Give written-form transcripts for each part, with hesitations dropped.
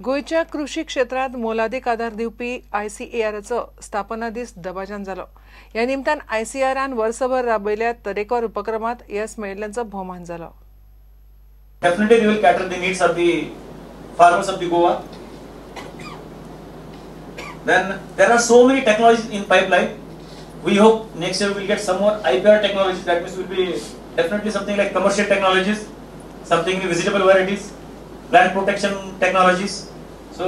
गोंयच्या कृशी क्षेत्रांत मोलादीक आदार दिवपी आयसीएआराचो स्थापना दीस दबाज्यान जालो. ह्या निमतान आयसीआरान वर्सभर राबयल्या तरेकवार उपक्रमांत येस मेळिल्ल्यांचो भोवमान जालो. Definitely we will cater the needs of the farmers of the Goa. Then there are so many technologies in pipeline. We hope next year we will get some more IPR technologies. That means will be definitely something like commercial technologies, something new vegetable varieties, plant protection technologies. So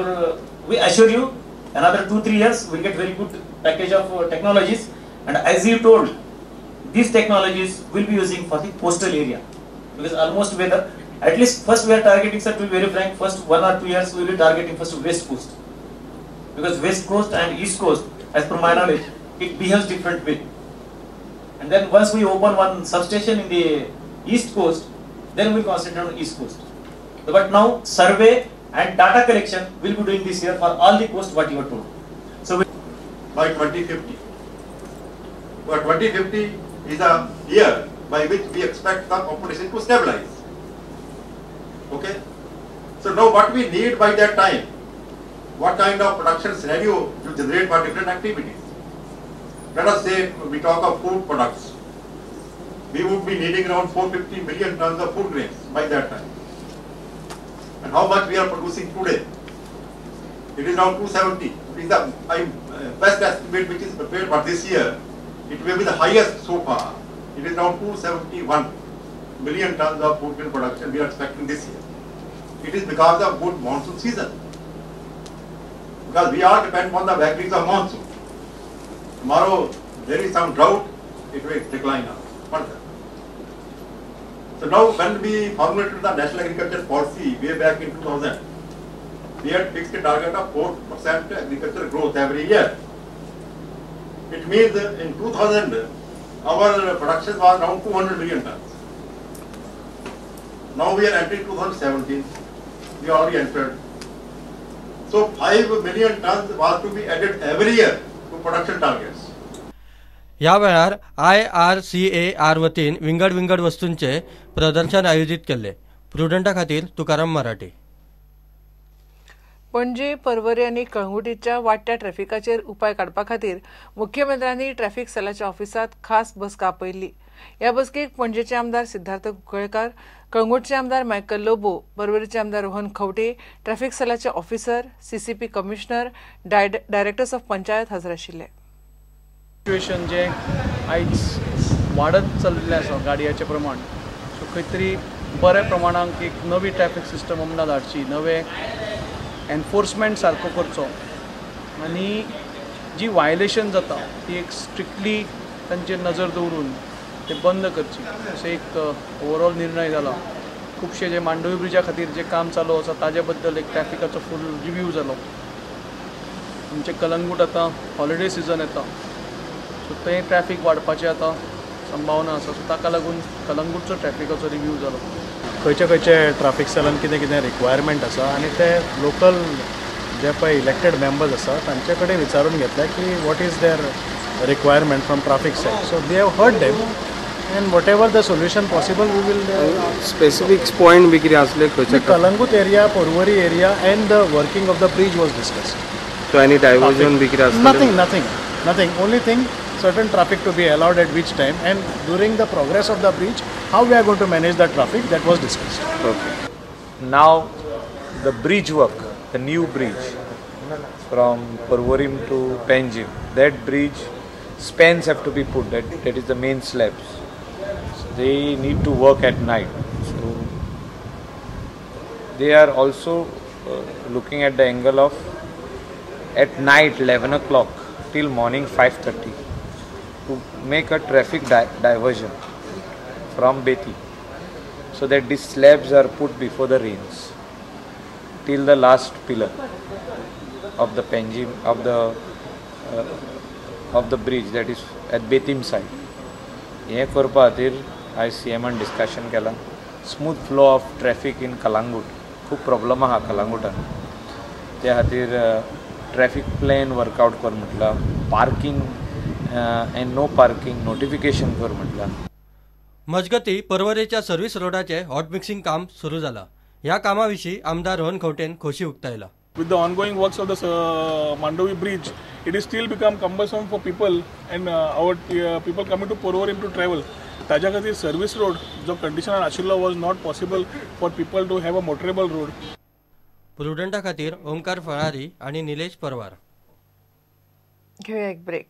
we assure you another 2-3 years we will get very good package of technologies. And as you told, these technologies will be using for the coastal area, because almost weather, at least first we are targeting, sir, to be very frank, first 1 or 2 years we will be targeting first west coast, because west coast and east coast, as per my knowledge, it behaves different way. And then once we open one substation in the east coast, then we will concentrate on east coast. But now survey and data collection will be doing this year for all the coast what you are told. So by 2050, but 2050 is a year by which we expect the population to stabilize. Okay, so now what we need by that time, what kind of production scenario to generate for different activities? Let us say we talk of food products. We would be needing around 450 million tons of food grains by that time. And how much we are producing today? It is now 270. It is the best estimate which is prepared for this year. It will be the highest so far. It is now 271 million tons of food grain production we are expecting this year. It is because of good monsoon season. Because we are dependent on the vagaries of monsoon. Tomorrow there is some drought, it will decline up further. So now when we formulated the National Agriculture Policy way back in 2000, we had fixed a target of 4% agriculture growth every year. It means in 2000, our production was around 200 million tons. Now we are entering 2017, we already entered. So 5 million tons was to be added every year to production targets. ह्या वेळार IRCAR वतीन विंगड विंगड वस्तूंचे प्रदर्शन आयोजीत केल्ले. प्रुडंटा खातीर तुकाराम मराठे. पणजे, पर्वरी आनी कळंगुटीच्या वाडट्या ट्रॅफिकाचेर उपाय काडपा खातीर मुख्यमंत्र्यांनी ट्रॅफिक सेलाच्या ऑफिसांत खास बसका आपयल्ली. ह्या बसकेक पणजेचे आमदार सिद्धार्थ कुंकळकार, कळंगूटचे आमदार मायकल लोबो, पर्वरीचे आमदार रोहन खंवटे, ट्रॅफिक सेलाचे officer, CCP commissioner, directors of panchayat हजर आशिल्ले. सिच्युएशन जे आयज वाडत चल्लें आसा गाडयांचें प्रमाण, सो खंय तरी बऱ्या प्रमाणांत एक नवी ट्रॅफिक सिस्टम अंमलात हाडची, नवे एनफोर्समेंट सारको करचो आनी जी वायलेशन जाता ती एक स्ट्रिक्टली तांचेर नजर दवरून ते बंद करची, अशें एक ओवरऑल निर्णय जाला. खुबशे जे मांडवी ब्रिजा खातीर जें काम चालू आसा ताजे बद्दल एक ट्रॅफिकाचो फूल रिव्यू जालो. आमचें कलंगूट आतां हॉलिडे सिजन येता, सो तें ट्रॅफिक वाडपाचें आतां संभावना आसा, सो ताका लागून कलंगूटचो ट्रॅफिकाचो रिव्यू जालो. खंयचे खंयचे ट्राफिक सेलान कितें कितें रिक्वायरमेंट आसा आनी ते लोकल जे पळय इलेक्टेड मेंबर्स आसा तांचे कडेन विचारून घेतले की what is their requirement from traffic cell. So they have heard them and whatever the solution possible we will. Specific point बी कितें आसले खंयचे? Calangute area, Porvorim area and the working of the bridge was discussed. So any diversion बी कितें आसलें? Nothing, nothing, nothing. Only thing, certain traffic to be allowed at which time and during the progress of the bridge, how we are going to manage the traffic, that was discussed. Okay. Now the bridge work, the new bridge from Porvorim to Panjim, that bridge spans have to be put, that is the main slabs. So they need to work at night. So they are also looking at the angle of at night 11 o'clock till morning 5:30 to make a traffic diversion from Beti, so that these slabs are put before the rains till the last pillar of the Panjim of the bridge, that is at Betim side. हे करपा खातीर आयज सीएमान discussion केलां. Smooth flow of traffic in Calangute, खूब problem आहा कलांगूटान, त्या खातीर traffic plan workout कर म्हटलां, parking and no parking notification कर म्हटलां. मजगती पर्वरेच्या सर्व्हिस रोडाचे हॉट मिक्सिंग काम सुरू जाला. ह्या कामा विशीं आमदार रोहन खंवटेन खोशी उक्तायला. With the ongoing works of the Mandovi bridge, it is still become cumbersome for people and our people coming to Porvorim to travel. ताज्या खातीर सर्वीस रोड जो कंडिशनान आशिल्लो was not possible for people to have a motorable road. प्रुडंटा खातीर ओंकार फळारी आनी निलेश परवार. घेऊया एक ब्रेक.